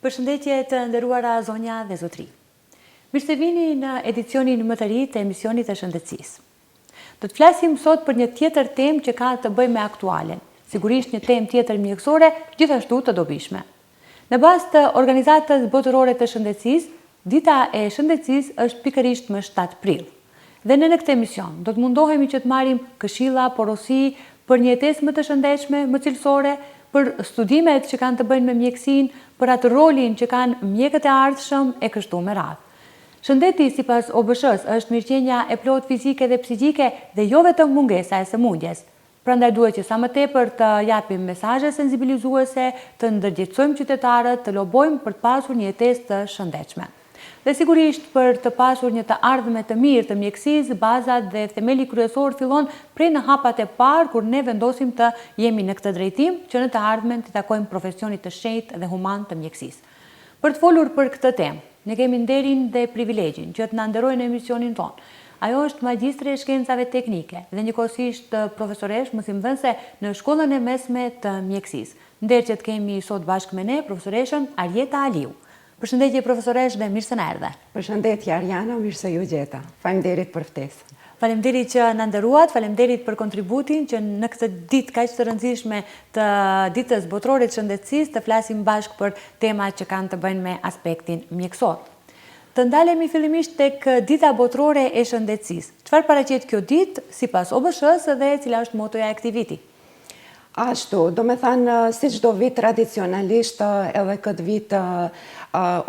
Përshëndetje të nderuara zonja dhe zotërinj. Mirë se vini në edicionin më të ri të emisionit të shëndetësisë. Do të flasim sot për një tjetër temë që ka të bëjë me aktualen, sigurisht një temë tjetër mjekësore, gjithashtu të dobishme. Në bazë të Organizatës Botërore të Shëndetësisë, Dita e Shëndetësisë është pikërisht më 7 prill. Dhe ne në këtë emision do të mundohemi që të marrim këshilla, porosi për një jetesë më të shëndetshme, më cilësore, për studimet që kanë të bëjnë me mjekësinë, për atë rolin që kanë mjekët e ardhshëm e kështu me radhë. Shëndeti sipas OBSH-së është mirëqenia e plotë fizike dhe psiqike dhe jo vetëm mungesa e sëmundjes. Prandaj duhet që sa më tepër të japim mesazhe sensibilizuese, të ndërgjegjësojmë qytetarët, të lobojmë për të pasur një jetesë të shëndetshme. Dhe sigurisht për të pasur një të ardhme të mirë të mjekësisë, bazat dhe themeli kryesor fillon prej në hapat e parë kur ne vendosim të jemi në këtë drejtim, që në të ardhmen t'i takojmë profesionit të shenjtë dhe human të mjekësisë. Për të folur për këtë temë, ne kemi nderin dhe privilegjin që të na nderojë në emisionin tonë. Ajo është magjistre e shkencave teknike dhe njëkohësisht profesoreshë mësimdhënëse në Shkollën e Mesme të Mjekësisë. Nder që të kemi sot bashkë me ne profesoreshën Arjeta Aliu. Përshëndetje profesoreshë dhe mirë se na erdhe. Përshëndetje Arjana, mirë se ju gjeta. Faleminderit për ftesën. Faleminderit që na nderuat, faleminderit për kontributin që në këtë ditë kaq të rëndësishme të Ditës Botërore të Shëndetësisë të flasim bashkë për tema që kanë të bëjnë me aspektin mjekësor. Të ndalemi fillimisht tek Dita Botërore e Shëndetësisë. Çfarë paraqet kjo ditë sipas OBSH-së dhe cila është motoja e këtij viti? Ashtu, domethënë, si çdo vit tradicionalisht edhe këtë vit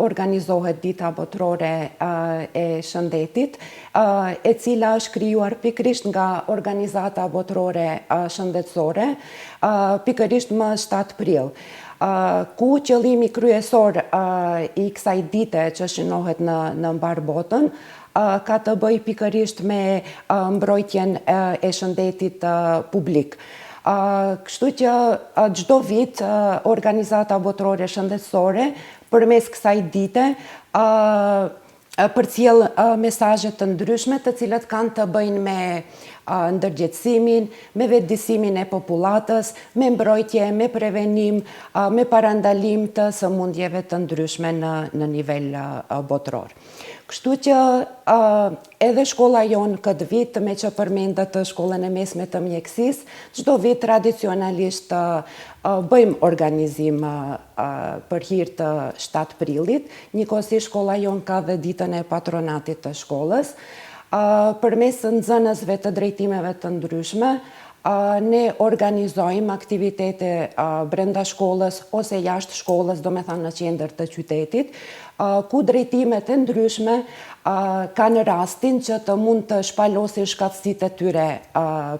organizohet Dita Botërore e Shëndetit, e cila është krijuar pikërisht nga Organizata Botërore Shëndetësore, pikërisht më 7 prill. Ku qëllimi kryesor i kësaj dite që shënohet në në mbarë botën, ka të bëjë pikërisht me mbrojtjen e shëndetit publik. Kështu që çdo vit Organizata Botërore Shëndetësore përmes kësaj dite përcjell mesazhe të ndryshme të cilat kanë të bëjnë me ndërgjegjësimin, me vetëdijësimin e popullatës, me mbrojtje, me prevenim, me parandalim të sëmundjeve të ndryshme në në nivel botëror. Kështu që edhe shkolla jonë këtë vit, meqë përmendët shkollën e mesme të mjekësisë, çdo vit tradicionalisht bëjmë organizim për hir të 7 prillit. Njëkohësisht shkolla jonë ka dhe ditën e patronatit të shkollës. Përmes nxënësve të drejtimeve të ndryshme, Ne organizojmë aktivitete brenda shkollës ose jashtë shkollës, domethënë në qendër të qytetit, ku drejtimet e ndryshme kanë rastin që të mund të shpalosin shkathtësitë e tyre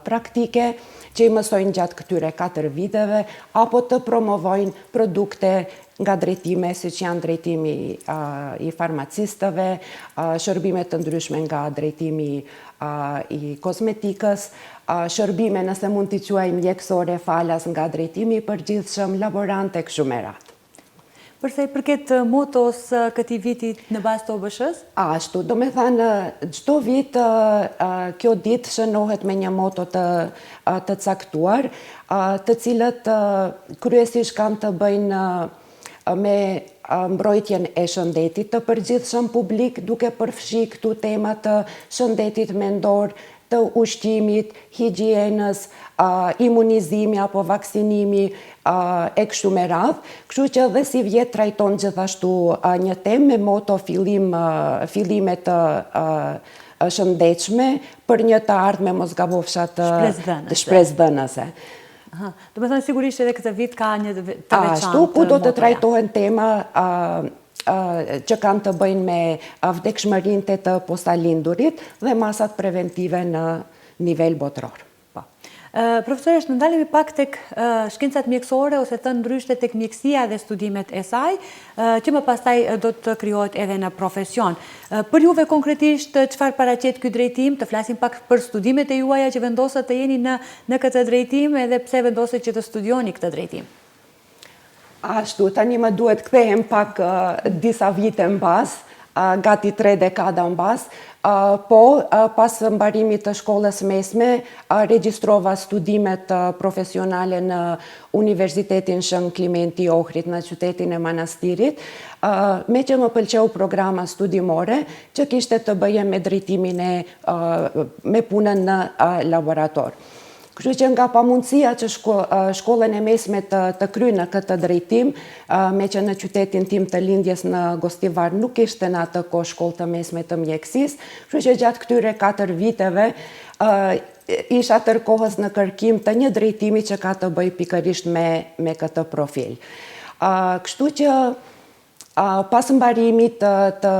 praktike, që i mësojnë gjatë këtyre 4 viteve, apo të promovojnë produkte nga drejtime siç janë drejtimi i farmacistëve, shërbime të ndryshme nga drejtimi i kozmetikës, shërbime nëse mund t'i quajmë mjekësore falas nga drejtimi i përgjithshëm, laborante e kështu me radhë. Për sa i përket motos këtij viti në bazë të OBSH-së? Ashtu, domethënë, çdo vit kjo ditë shënohet me një moto të, të caktuar, të cilët kryesisht kanë të bëjnë me mbrojtjen e shëndetit të përgjithshëm publik, duke përfshi këtu tema të shëndetit mendor, të ushqimit, higjienës, imunizimi apo vaksinimi e kështu me radhë. Kështu që dhe sivjet trajton gjithashtu një temë me moto fillim, fillime të shëndetshme për një të ardhme mos gabofsha të shpresëdhënëse. Domethënë, sigurisht edhe këtë vit ka një të veçantë Ashtu, ku do të trajtohen tema që kanë të bëjnë me vdekshmërinë te të posalindurit dhe masat preventive në nivel botëror. Po. Profesoreshë, të ndalemi pak tek shkencat mjekësore ose thënë ndryshe tek mjekësia dhe studimet e saj, që më pastaj do të krijohet edhe në profesion. Për juve konkretisht çfarë paraqet ky drejtim, të flasim pak për studimet e juaja që vendosët të jeni në në këtë drejtim edhe pse vendosët që të studioni këtë drejtim. Ashtu, tani më duhet kthehem pak disa vite mbas. gati tre dekada mbas, po, pas mbarimit të shkollës mesme, regjistrova studimet profesionale në Universitetin Shën Klimenti i Ohrit në qytetin e Manastirit, meqë më pëlqeu programa studimore që kishte të bëje me drejtimin e me punën në laborator. Kështu që nga pamundësia që shkollën e mesme të, të kryj në këtë drejtim, meqë në qytetin tim të lindjes në Gostivar nuk kishte në atë kohë shkollë të mesme të mjekësisë, kështu që gjatë këtyre 4 viteve isha tërë kohës në kërkim të një drejtimi që ka të bëjë pikërisht me, me këtë profil. Kështu që Pas mbarimit të, të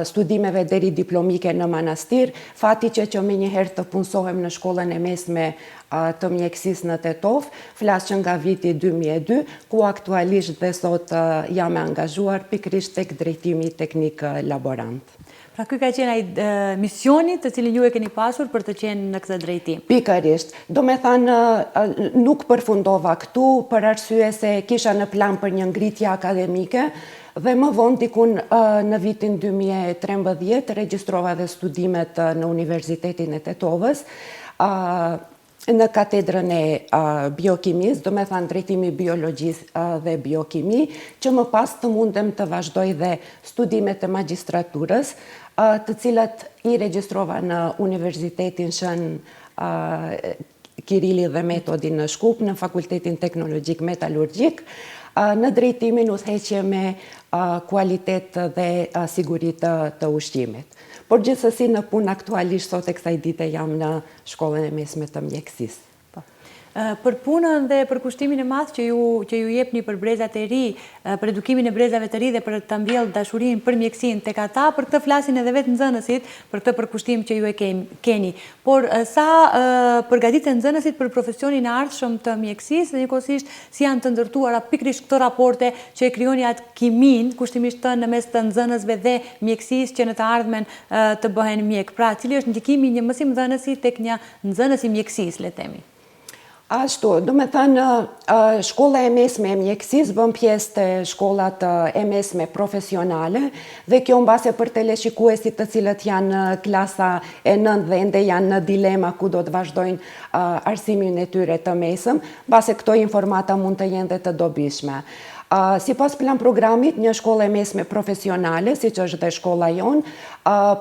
studimeve deri diplomike në Manastir, fati qe që menjëherë të punësohem në shkollën e mesme të mjekësisë në Tetovë, flas që nga viti 2002, ku aktualisht dhe sot jam e angazhuar pikërisht tek drejtimi teknik laborant. Pra ky ka qenë ai misioni të cilin ju e keni pasur për të qenë në këtë drejtim. Pikërisht. Domethënë, nuk përfundova këtu për arsye se kisha në plan për një ngritje akademike dhe më vonë dikun në vitin 2013 regjistrova dhe studimet në Universitetin e Tetovës në katedrën e biokimisë, domethënë drejtimi biologjisë dhe biokimi, që më pas të mundem të vazhdoj dhe studimet e magjistraturës, të cilat i regjistrova në Universitetin Shën Kirili dhe Metodi në Shkup, në Fakultetin Teknologjik Metalurgjik, në drejtimin udhëheqje me kualitet dhe siguri të, të ushqimit. Por gjithsesi në punë aktualisht sot e kësaj dite jam në shkollën e mesme të mjekësisë. Po. Për punën dhe përkushtimin e madh që ju që ju jepni për brezat e ri, për edukimin e brezave të ri dhe për të mbjellë dashurinë për mjekësinë tek ata, për këtë flasin edhe vetë nxënësit, për këtë përkushtim që ju e keni. Por sa përgatiten nxënësit për profesionin e ardhshëm të mjekësisë dhe njëkohësisht si janë të ndërtuara pikërisht këto raporte që e krijoni atë kiminë, kushtimisht thënë në mes të nxënësve dhe mjekësisë që në të ardhmen të bëhen mjekë. Pra, cili është ndikimi i një mësimdhënësi tek një nxënës i mjekësisë, le të themi? Ashtu, domethënë, shkolla e mesme e mjekësisë bën pjesë te shkollat e mesme profesionale dhe kjo mbase për teleshikuesit të cilët janë në klasa e nëntë dhe ende janë në dilema ku do të vazhdojnë arsimin e tyre të mesëm, mbase këto informata mund të jenë dhe të dobishme. Sipas plan programit, një shkollë e mesme profesionale, siç është dhe shkolla jonë,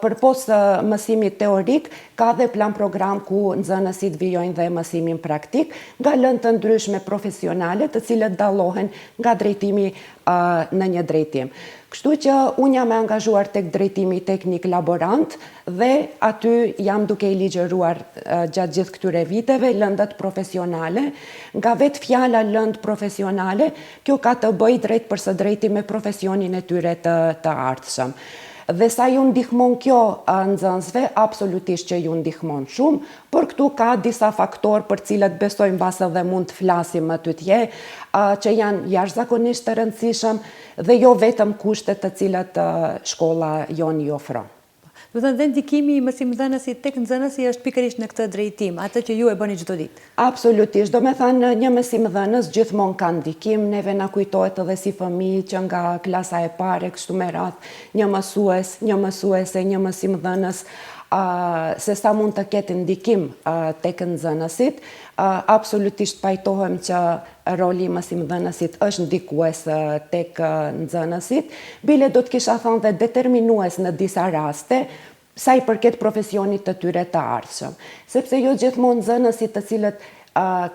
përpos mësimit teorik, ka dhe plan program ku nxënësit vijojnë dhe mësimin praktik, nga lëndë të ndryshme profesionale, të cilët dallohen nga drejtimi në një drejtim. Kështu që unë jam e angazhuar tek drejtimi teknik laborant dhe aty jam duke i ligjëruar gjatë gjithë këtyre viteve lëndët profesionale. Nga vetë fjala lëndë profesionale, kjo ka të bëjë drejtpërsëdrejti me profesionin e tyre të, të ardhshëm. Dhe sa ju ndihmon kjo nxënësve, absolutisht që ju ndihmon shumë, por këtu ka disa faktorë për cilët besoj mbase dhe mund të flasim më tutje, që janë jashtëzakonisht të rëndësishëm dhe jo vetëm kushtet të cilat shkolla jonë i ofron. Domethënë dhe ndikimi i mësimdhënësit tek nxënësi është pikërisht në këtë drejtim, atë që ju e bëni çdo ditë. Absolutisht, domethënë një mësimdhënës gjithmonë ka ndikim, neve na kujtohet edhe si fëmijë që nga klasa e parë e kështu me radhë, një mësues, një mësuese, një mësimdhënës, se sa mund të ketë ndikim tek nxënësit, absolutisht pajtohem që roli i mësimdhënësit është ndikues tek nxënësit, bile do të kisha thënë dhe determinues në disa raste, sa i përket profesionit të tyre të ardhshëm. Sepse jo gjithmonë nxënësit të cilët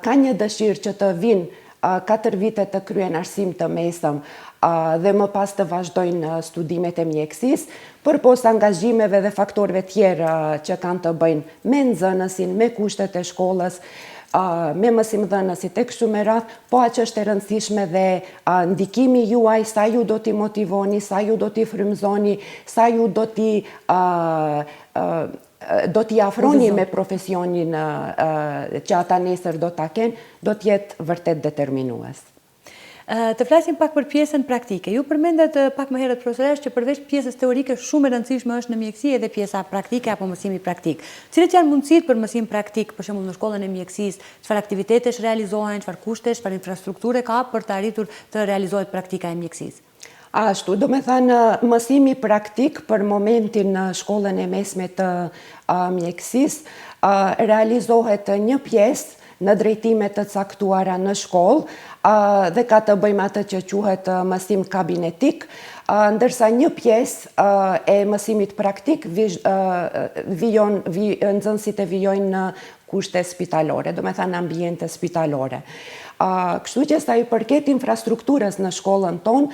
kanë një dëshirë që të vijnë 4 vite të kryejnë arsim të mesëm dhe më pas të vazhdojnë studimet e mjekësisë, përpos angazhimeve dhe faktorëve tjerë që kanë të bëjnë me nxënësin, me kushtet e shkollës, me mësimdhënësit e kështu me radhë, po aq është e rëndësishme dhe ndikimi juaj, sa ju do t'i motivoni, sa ju do t'i frymëzoni, sa ju do t'i do t'i afroni me profesionin që ata nesër do ta kenë, do të jetë vërtet determinues. Të flasim pak për pjesën praktike. Ju përmendët pak më herët profesoreshë që përveç pjesës teorike shumë e rëndësishme është në mjekësi edhe pjesa praktike apo mësimi praktik. Cilët janë mundësitë për mësim praktik, për shembull në shkollën e mjekësisë, çfarë aktivitetesh realizohen, çfarë kushtesh, çfarë infrastrukture ka për të arritur të realizohet praktika e mjekësisë? Ashtu, domethënë, mësimi praktik për momentin në shkollën e mesme të mjekësisë, realizohet një pjesë në drejtime të caktuara në shkollë dhe ka të bëjë me atë që quhet mësim kabinetik, ndërsa një pjesë e mësimit praktik vijon, nxënësit e vijojnë në kushte spitalore, domethënë ambiente spitalore. Kështu që sa i përket infrastrukturës në shkollën tonë,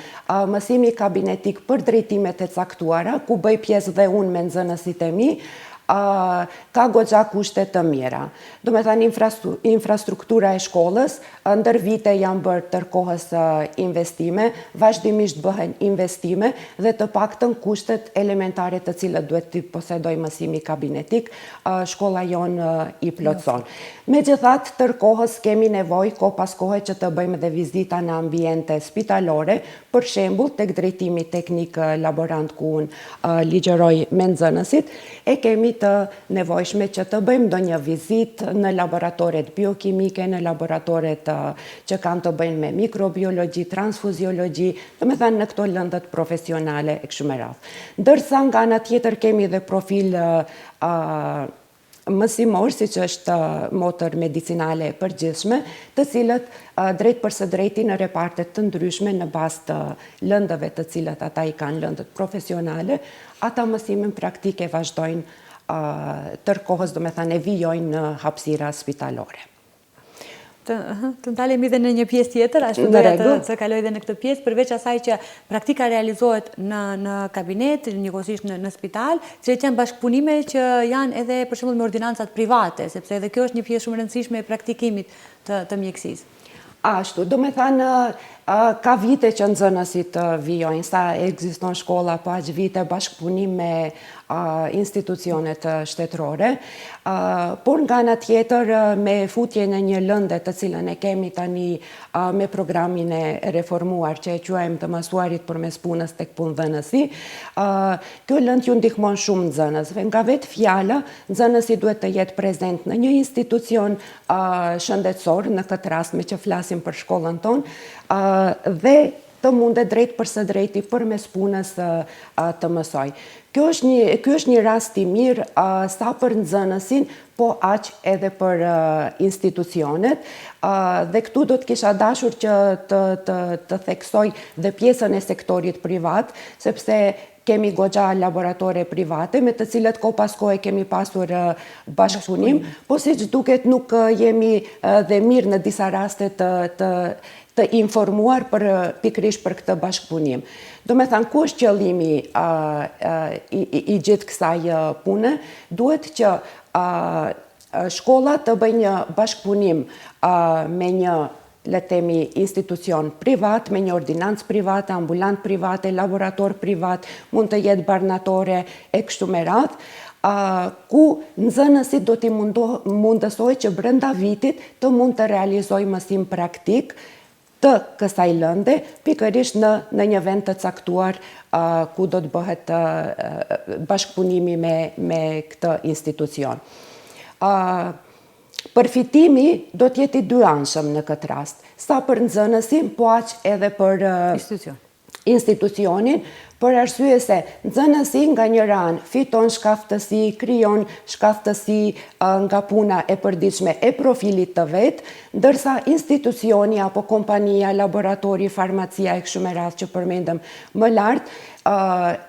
mësimi kabinetik për drejtimet e caktuara, ku bëj pjesë dhe unë me nxënësit e mi, ka goxha kushte të mira. Domethënë infrastruktura e shkollës, ndër vite janë bërë tërë kohës investime, vazhdimisht bëhen investime dhe të paktën kushtet elementare të cilët duhet t'i posedojë mësimi kabinetik, shkolla jonë i plotëson. Megjithatë, tërë kohës kemi nevojë kohë pas kohe që të bëjmë dhe vizita në ambiente spitalore, për shembull tek drejtimi teknik laborant ku unë ligjëroj me nxënësit, e kemi të nevojshme që të bëjmë ndonjë vizitë në laboratoret biokimike, në laboratoret që kanë të bëjnë me mikrobiologji, transfuziologji, domethënë në këto lëndët profesionale e kështu me radhë. Ndërsa nga ana tjetër kemi dhe profil mësimor, siç është motër medicinale e përgjithshme, të cilët drejtpërsëdrejti në reparte të ndryshme në bazë të lëndëve të cilat ata i kanë lëndët profesionale, ata mësimin praktik e vazhdojnë tërë kohës, domethënë e vijojnë në hapësira spitalore. Të, të ndalemi dhe në një pjesë tjetër, ashtu doja të, të kaloj dhe në këtë pjesë, përveç asaj që praktika realizohet në, në kabinet, njëkohësisht në, në spital, cilat janë bashkëpunime që janë edhe për shembull me ordinancat private, sepse edhe kjo është një pjesë shumë e rëndësishme e praktikimit të, të mjekësisë. Ashtu, domethënë, ka vite që nxënësit vijojnë, sa ekziston shkolla, po aq vite bashkëpunim me institucionet shtetërore, por nga ana tjetër me futjen e një lënde të cilën e kemi tani me programin e reformuar që e quajmë të mësuarit përmes punës tek punëdhënësi, kjo lëndë ju ndihmon shumë nxënësve. Nga vetë fjala, nxënësi duhet të jetë prezent në një institucion shëndetësor, në këtë rast meqë flasim për shkollën tonë, dhe të mundet drejtpërsëdrejti përmes punës të mësojë. Kjo është një, ky është një rast i mirë sa për nxënësin, po aq edhe për institucionet. Dhe këtu do të kisha dashur që të, të, të theksoj dhe pjesën e sektorit privat, sepse Kemi goxha laboratore private me të cilët kohë pas kohe kemi pasur bashkëpunim, po siç duket nuk jemi dhe mirë në disa raste të të të informuar për pikërisht për këtë bashkëpunim. Domethënë, ku është qëllimi i, i, i gjithë kësaj pune? Duhet që shkolla të bëjë një bashkëpunim me një le të themi, institucion privat, me një ordinancë private, ambulantë private, laborator privat, mund të jetë barnatore e kështu me radhë, ku nxënësit do t'i mundësojë që brenda vitit të mund të realizojë mësim praktik të kësaj lënde, pikërisht në në një vend të caktuar ku do të bëhet bashkëpunimi me me këtë institucion. Përfitimi do të jetë i dyanshëm në këtë rast, sa për nxënësin, po aq edhe për institucionin, për arsye se nxënësi nga njëra anë fiton shkathtësi, krijon shkathtësi nga puna e përditshme e profilit të vet, ndërsa institucioni apo kompania, laboratori, farmacia e kështu me radhë që përmendëm më lart,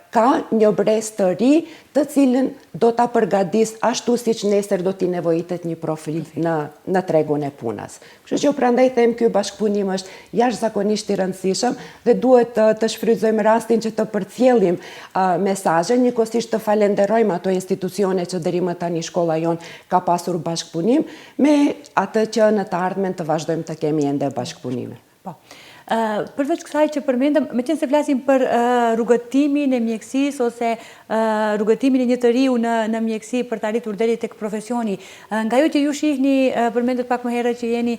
ka një brez të ri të cilin do ta përgatisë ashtu siç nesër do t'i nevojitet një profil në në tregun e punës. Kështu që prandaj them ky bashkëpunim është jashtëzakonisht i rëndësishëm dhe duhet të, të shfrytëzojmë rastin që të përcjellim uh, mesazhe, njëkohësisht të falenderojmë ato institucione që deri më tani shkolla jonë ka pasur bashkëpunim, me atë që në të ardhmen të vazhdojmë të kemi ende bashkëpunime. Po. Përveç kësaj që përmendëm, meqenëse flasim për rrugëtimin e mjekësisë ose rrugëtimin e një të riu në në mjekësi për të arritur deri tek profesioni, nga ajo që ju shihni, përmendët pak më herët që jeni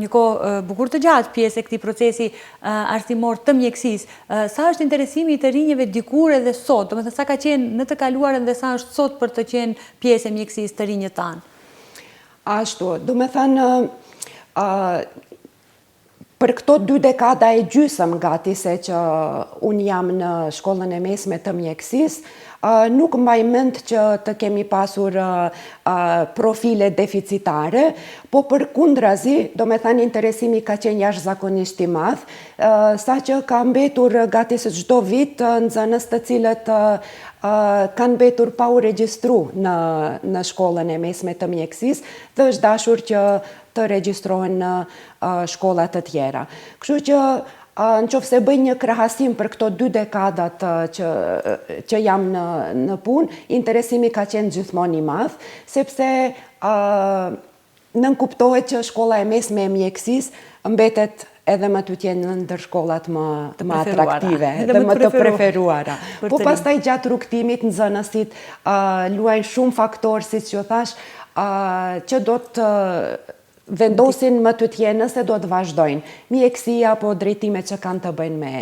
një kohë bukur të gjatë pjesë e këtij procesi arsimor të mjekësisë, sa është interesimi i të rinjve dikur edhe sot, domethënë sa ka qenë në të kaluarën dhe sa është sot për të qenë pjesë e mjekësisë të rinjët tanë? Ashtu, domethënë, Për këto dy dekada e gjysëm gati se që unë jam në shkollën e mesme të mjekësisë, nuk mbaj mend që të kemi pasur profile deficitare, po përkundrazi, domethënë interesimi ka qenë jashtëzakonisht i madh, saqë ka mbetur gati se çdo vit nxënës të cilët kanë mbetur pa u regjistru në në shkollën e mesme të mjekësisë dhe është dashur që të regjistrohen në shkolla të tjera. Kështu që në qoftë se bëj një krahasim për këto dy dekadat që, që jam në, në punë, interesimi ka qenë gjithmonë i madh, sepse nënkuptohet që shkolla e mesme e mjekësisë mbetet edhe më tutje një ndër shkollat më, më atraktive dhe më të preferuara. Po pastaj gjatë rrugëtimit nxënësit uh, luajnë shumë faktorë, siç ju thashë, uh, që do të vendosin më tutje nëse do të vazhdojnë mjekësi apo drejtime që kanë të bëjnë me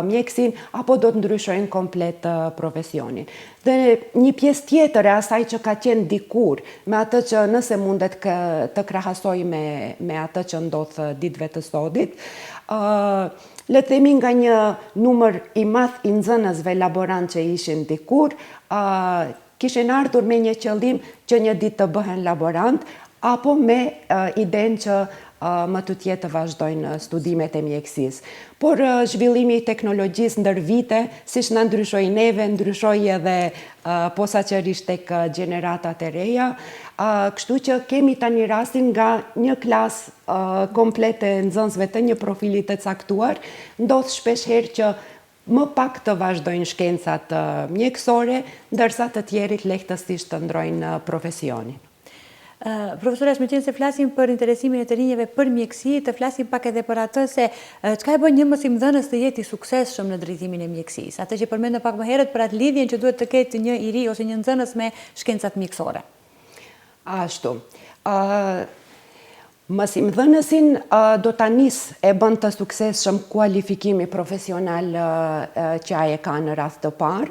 mjekësinë apo do të ndryshojnë komplet profesionin. Dhe një pjesë tjetër e asaj që ka qenë dikur, me atë që nëse mundet të krahasoj me, me atë që ndodh ditëve të sodit, le të themi nga një numër i madh i nxënësve laborantë që ishin dikur, kishin ardhur me një qëllim që një ditë të bëhen laborantë, apo me idenë që më tutje të vazhdojnë studimet e mjekësisë. Por zhvillimi i teknologjisë ndër vite, siç na ndryshoi neve, ndryshoi edhe posaçërisht tek gjeneratat e reja, kështu që kemi tani rastin nga një klasë komplet e nxënësve të një profili të caktuar, ndodh shpeshherë që më pak të vazhdojnë shkencat mjekësore, ndërsa të tjerit lehtësisht të ndrojnë profesionin. Profesoreshë, meqenëse flasim për interesimin e të rinjve për mjekësi, të flasim pak edhe për atë se çka e bën një mësimdhënës të jetë i suksesshëm në drejtimin e mjekësisë. Atë që përmendëm pak më herët për atë lidhjen që duhet të ketë një i ri ose një nxënës me shkencat mjekësore. Ashtu. Mësimdhënësin do ta nis e bën të suksesshëm kualifikimi profesional që ai e ka në radhë të parë.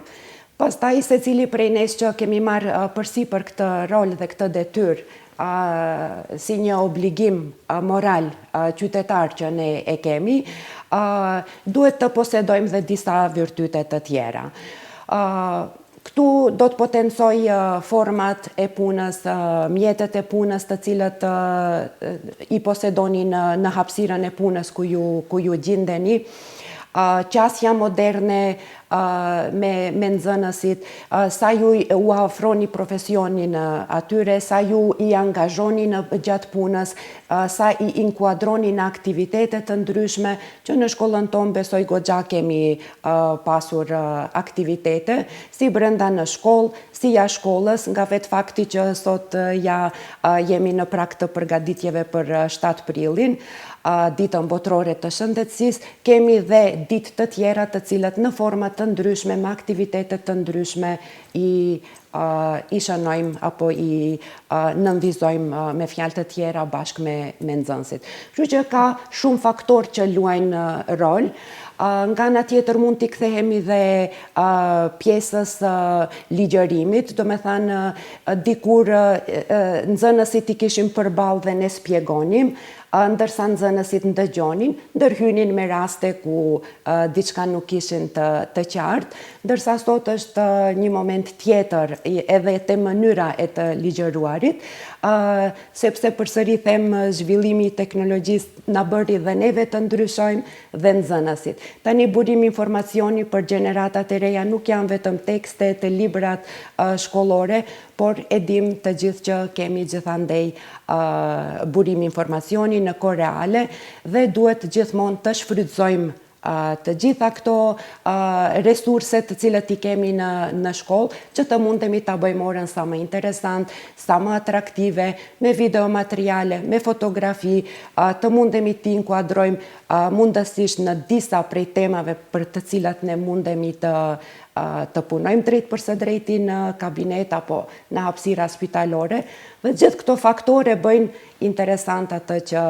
Pastaj secili prej nesh që kemi marrë përsipër këtë rol dhe këtë detyrë si një obligim moral qytetar që ne e kemi, duhet të posedojmë dhe disa virtyte të tjera. Këtu do të potencoj format e punës, mjetet e punës të cilët i posedoni në në hapësirën e punës ku ju ku ju gjindeni, qasja moderne me me nxënësit, sa ju ua ofroni profesionin atyre, sa ju i angazhoni në gjatë punës, sa i inkuadroni në aktivitete të ndryshme, që në shkollën tonë besoj goxha kemi pasur aktivitete, si brenda në shkollë, si jashtë shkollës, nga vetë fakti që sot ja jemi në prag të përgatitjeve për 7 prillin, ditën botërore të shëndetësisë, kemi dhe ditë të tjera të cilat në forma të ndryshme, me aktivitete të ndryshme i i shënojmë apo i nënvizojmë me fjalë të tjera bashkë me, me nxënësit. Kështu që ka shumë faktorë që luajnë rol. Nga ana tjetër mund t'i kthehemi dhe pjesës ligjërimit, domethënë dikur nxënësit i kishim përballë dhe ne spjegonim, ndërsa nxënësit ndëgjonin, ndërhynin me raste ku diçka nuk kishin të, të qartë, ndërsa sot është një moment tjetër edhe te mënyra e të ligjëruarit, sepse përsëri them zhvillimi i teknologjisë na bëri dhe neve të ndryshojmë dhe nxënësit. Tani burim informacioni për gjeneratat e reja nuk janë vetëm tekstet, librat shkollore, por e dimë të gjithë që kemi gjithandej burim informacioni në kohë reale dhe duhet gjithmonë të shfrytëzojmë të gjitha këto resurse të cilat i kemi në, në shkollë, që të mundemi ta bëjmë orën sa më interesant, sa më atraktive, me video materiale, me fotografi, të mundemi t'i inkuadrojmë mundësisht në disa prej temave për të cilat ne mundemi të të punojmë drejtpërsëdrejti në kabinet apo në hapësira spitalore dhe gjithë këto faktorë e bëjnë interesant atë që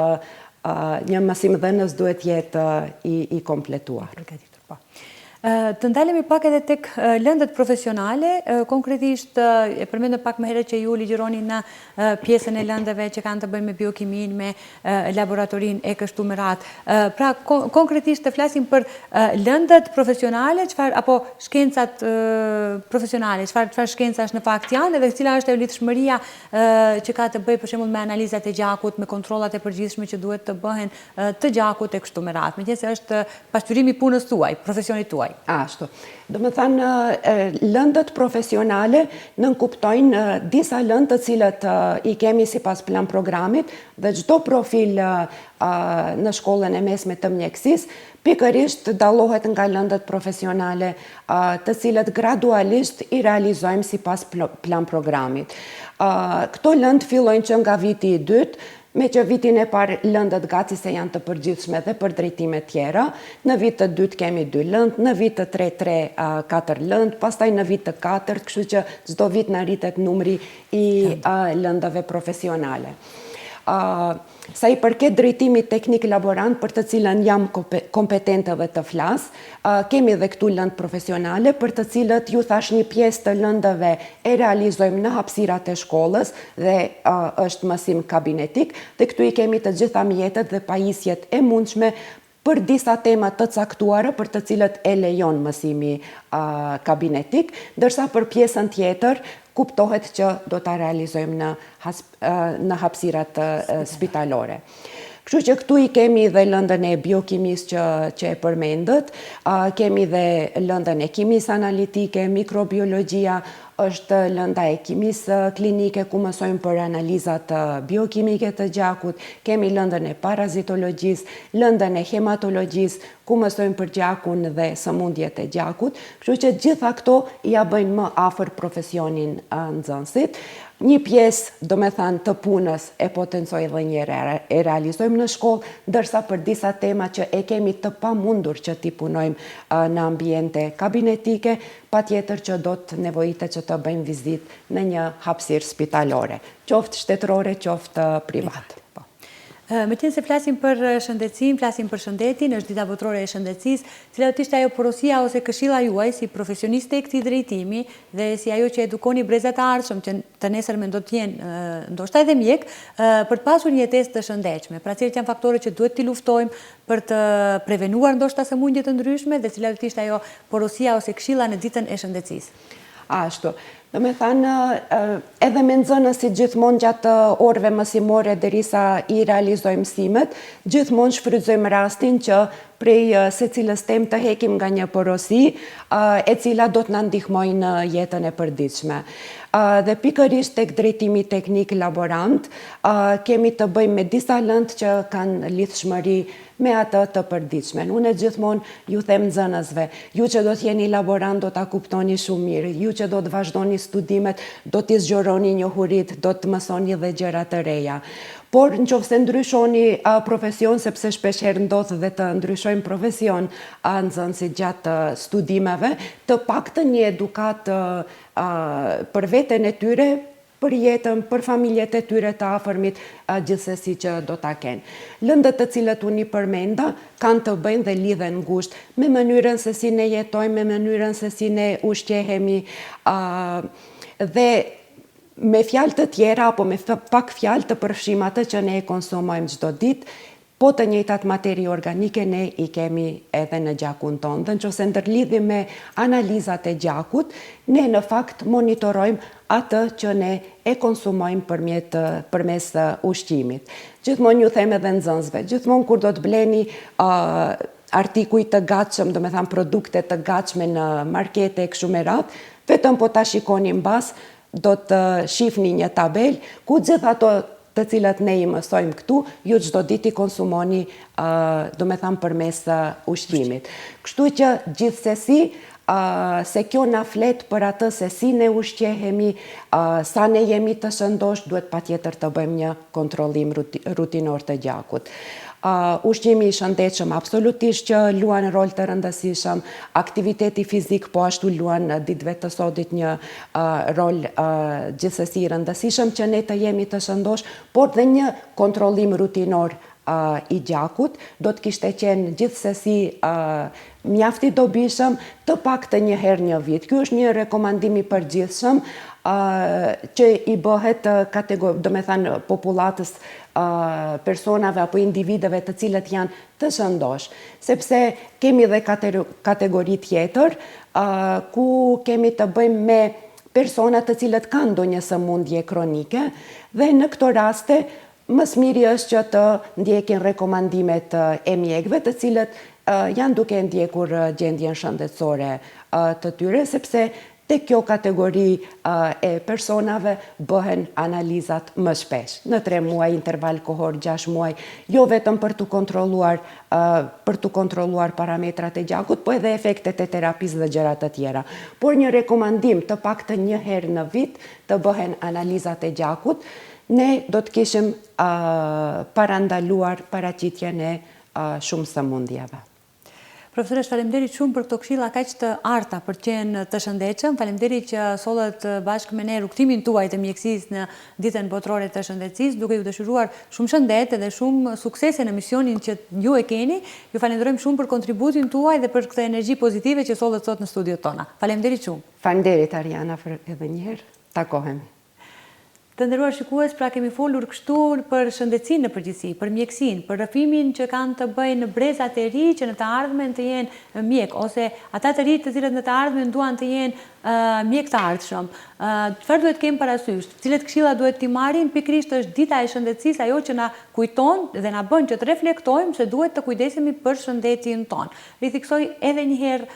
një mësimdhënës duhet jetë i, i kompletuar. Po. Të ndalemi pak edhe tek lëndët profesionale, konkretisht e përmendëm pak më herët që ju ligjëroni në pjesën e lëndëve që kanë të bëjnë me biokiminë, me laboratorinë e kështu me radhë. Pra, konkretisht të flasim për lëndët profesionale, çfarë apo shkencat profesionale, çfarë çfarë shkencash në fakt janë dhe cila është ajo lidhshmëria që ka të bëjë për shembull me analizat e gjakut, me kontrollat e përgjithshme që duhet të bëhen të gjakut e kështu me radhë, meqenëse është pasqyrimi i punës tuaj, profesionit tuaj. Ashtu. Domethënë, lëndët profesionale nënkuptojnë disa lëndë të cilët i kemi sipas plan programit dhe çdo profil në shkollën e mesme të mjekësisë, pikërisht dallohet nga lëndët profesionale të cilët gradualisht i realizojmë sipas plan programit. Këto lëndë fillojnë që nga viti i dytë, Meqë vitin e parë lëndët gati se janë të përgjithshme dhe për drejtime tjera, në vit të dytë kemi dy lëndë, në vit të tretë tre, katër lëndë, pastaj në vit të katërt, kështu që çdo vit na rritet numri i lëndëve profesionale. Sa i përket drejtimit teknik laborant për të cilën jam kompetente dhe të flas, kemi dhe këtu lëndë profesionale për të cilët ju thashë një pjesë të lëndëve e realizojmë në hapësirat e shkollës dhe është mësim kabinetik dhe këtu i kemi të gjitha mjetet dhe pajisjet e mundshme për disa tema të caktuara për të cilët e lejon mësimi kabinetik, ndërsa për pjesën tjetër kuptohet që do ta realizojmë në në hapësirat spitalore. Kështu që këtu i kemi dhe lëndën e biokimisë që, që e përmendët, kemi dhe lëndën e kimisë analitike, mikrobiologjia, është lënda e kimisë klinike ku mësojmë për analizat biokimike të gjakut, kemi lëndën e parazitologjisë, lëndën e hematologjisë, ku mësojmë për gjakun dhe sëmundjet e gjakut, kështu që gjitha këto ia bëjnë më afër profesionin nxënësit. Një pjesë, domethënë, të punës e potencoj edhe një herë e realizojmë në shkollë, ndërsa për disa tema që e kemi të pamundur që t'i punojmë në ambiente kabinetike, patjetër që do të nevojitet që të bëjmë vizitë në një hapësirë spitalore, qoftë shtetërore, qoftë private. Po. Meqenëse flasim për shëndetësinë, flasim për shëndetin, është dita botërore e shëndetësisë, cila do të ishte ajo porosia ose këshilla juaj si profesioniste e këtij drejtimi dhe si ajo që edukoni brezat e ardhshëm që të nesërmen do të jenë ndoshta edhe mjekë, për të pasur një jetesë të shëndetshme. Pra cilët janë faktorët që duhet t'i luftojmë për të prevenuar ndoshta sëmundje të ndryshme dhe cila do të ishte ajo porosia ose këshilla në ditën e shëndetësisë. Ashtu. Domethënë, edhe me nxënësit gjithmonë gjatë orëve mësimore derisa i realizojmë mësimet, gjithmonë shfrytëzojmë rastin që prej secilës temë të hekim nga një porosi, e cila do të na ndihmojë në jetën e përditshme. Dhe pikërisht tek drejtimi teknik laborant, kemi të bëjmë me disa lëndë që kanë lidhshmëri me atë të përditshmen. Unë gjithmonë ju them nxënësve, ju që do të jeni laborantë do ta kuptoni shumë mirë, ju që do të vazhdoni studimet do t'i zgjeroni njohuritë, do të mësoni dhe gjëra të reja. Por në qoftë se ndryshoni profesion, sepse shpeshherë ndodh dhe të ndryshojnë profesion nxënësit gjatë studimeve, të paktën një edukatë për veten e tyre, për jetën, për familjet e tyre të afërmit, gjithsesi që do ta kenë. Lëndët të cilët unë i përmenda kanë të bëjnë dhe lidhen ngushtë me mënyrën se si ne jetojmë, me mënyrën se si ne ushqehemi, dhe me fjalë të tjera apo me pak fjalë të përfshijmë atë që ne e konsumojmë çdo ditë, Po të njëjtat materie organike ne i kemi edhe në gjakun tonë dhe në qoftë se ndërlidhim me analizat e gjakut, ne në fakt monitorojmë atë që ne e konsumojmë përmjet përmes ushqimit. Gjithmonë ju them edhe nxënësve, gjithmonë kur do të bleni artikuj të gatshëm, domethënë produkte të gatshme në markete e kështu me radhë, vetëm po ta shikoni mbas, do të shihni një tabelë ku gjithë ato të cilat ne i mësojmë këtu, ju çdo ditë i konsumoni, domethënë përmes ushqimit. Kështu që gjithsesi, se kjo na flet për atë se si ne ushqehemi, sa ne jemi të shëndoshë, duhet patjetër të bëjmë një kontrollim rutinor të gjakut. Ushqimi i shëndetshëm absolutisht që luan rol të rëndësishëm, aktiviteti fizik po ashtu luan ditëve të sodit një rol gjithsesi i rëndësishëm që ne të jemi të shëndoshë, por dhe një kontrollim rutinor i gjakut, do të kishte qenë gjithsesi mjaft i dobishëm, të paktën një herë në vit. Ky është një rekomandim i përgjithshëm që i bëhet domethënë popullatës personave apo individëve të cilët janë të shëndoshë, sepse kemi dhe kategori tjetër ku kemi të bëjmë me persona të cilët kanë ndonjë sëmundje kronike dhe në këto raste Më së miri është që të ndjekin rekomandimet e mjekëve, të cilët janë duke ndjekur gjendjen shëndetësore të tyre, sepse te kjo kategori e personave bëhen analizat më shpesh, në 3 muaj, interval kohor 6 muaj, jo vetëm për të kontrolluar për të kontrolluar parametrat e gjakut, po edhe efektet e terapisë dhe gjëra të tjera. Por një rekomandim të paktën një herë në vit të bëhen analizat e gjakut, Ne do të kishim parandaluar paraqitjen e shumë sëmundjeve. Profesoreshë, faleminderit shumë për këto këshilla kaq të arta për të qenë të shëndetshëm. Faleminderit që sollët bashkë me ne rrugëtimin tuaj të mjekësisë në Ditën Botërore të Shëndetësisë, duke ju dëshiruar shumë shëndet dhe shumë suksese në misionin që ju e keni. Ju falenderojmë shumë për kontributin tuaj dhe për këtë energji pozitive që sollët sot në studiot tona. Faleminderit shumë. Faleminderit Ariana për edhe një herë. Takohemi. Të nderuar shikues, pra kemi folur kështu për shëndetësinë në përgjithësi, për mjekësinë, për rrëfimin që kanë të bëjnë brezat e ri që në të ardhmen të jenë mjekë ose ata të ri të cilët në të ardhmen duan të jenë mjekë të ardhshëm. Çfarë duhet të kenë parasysh? Cilat këshilla duhet t'i marrin? Pikërisht është dita e shëndetësisë ajo që na kujton dhe na bën që të reflektojmë se duhet të kujdesemi për shëndetin tonë. Ritheksoj edhe një herë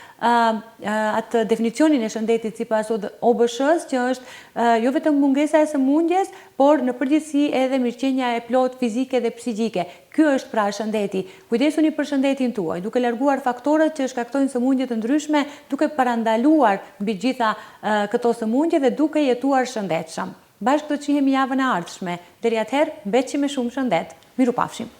atë definicionin e shëndetit sipas OBSH-së, që është jo vetëm mungesa e sëmundjes, por në përgjithësi edhe mirëqenia e plotë fizike dhe psiqike. Ky është pra shëndeti. Kujdesuni për shëndetin tuaj, duke larguar faktorët që shkaktojnë sëmundje të ndryshme, duke parandaluar mbi të gjitha këto sëmundje dhe duke jetuar shëndetshëm. Bashkë do të shihemi javën e ardhshme. Deri atëherë, mbetshi me shumë shëndet. Mirupafshim.